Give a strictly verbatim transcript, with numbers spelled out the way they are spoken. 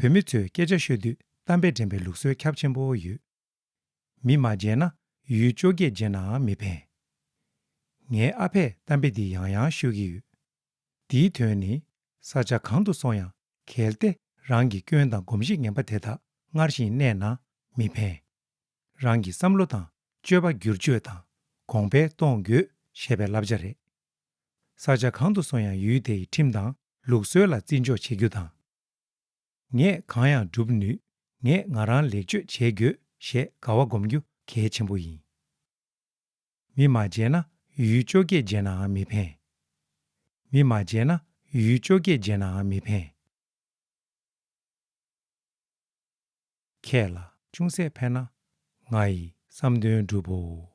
བོད་མི་ཚོས་སྐད་ཆ་ཤོད་དུས་གཏམ་དཔེ་འདྲེན་པའི་ལུགས་སྲོལ་ཁྱབ་ཆེན་པོ་ཡོད། མི་མ་མཇལ་ན་ཡུལ་བཅོ་བརྒྱད་མཇལ་ནའང་མི་ཕན། ངའི་ཨ་ཕས་གཏམ་དཔེ་འདི་ཡང་ཡང་ཤོད་ཀྱི་ཡོད། དེའི་དོན་ནི། ས་ཆ་གང་དུ་སོང་ཡང་གལ་ཏེ་རང་གི་སྐྱོན་དང་གོམས་གཤིས་ངན་པ་དེ་དག་སྔར་བཞིན་གནས་ན་མི་ཕན། རང་གི་བསམ་བློ་དང་སྤྱོད་པ་བསྒྱུར་བཅོས་དང་གོང་འཕེལ་གཏོང་དགོས་ཞེས་པའི་བསླབ་བྱ་རེད། ས་ཆ་གང་དུ་སོང་ཡང་ཡུལ་དེའི་ཁྲིམས་དང་ལུགས་སྲོལ་ལ་བརྩི་འཇོག་བྱེད་རྒྱུ་དང་། ངས་གང་ཡང་སྒྲུབ་ནུས། ངས་ང་རང་ལེགས་བཅོས་བྱེད་དགོས་ཞེས་དགའ་བ་སྒོམ་རྒྱུ་གལ་ཆེན་པོ་ཡིན། མི་མ་མཇལ་ན་ཡུལ་བཅོ་བརྒྱད་མཇལ་ནའང་མི་ཕན། མི་མ་མཇལ་ན་ཡུལ་བཅོ་བརྒྱད་མཇལ་ནའང་མི་ཕན། ཁྱེད་ལ་ཅུང་ཟད་ཕན་ན་ང་ཡི་བསམ་དོན་འགྲུབ་བོ།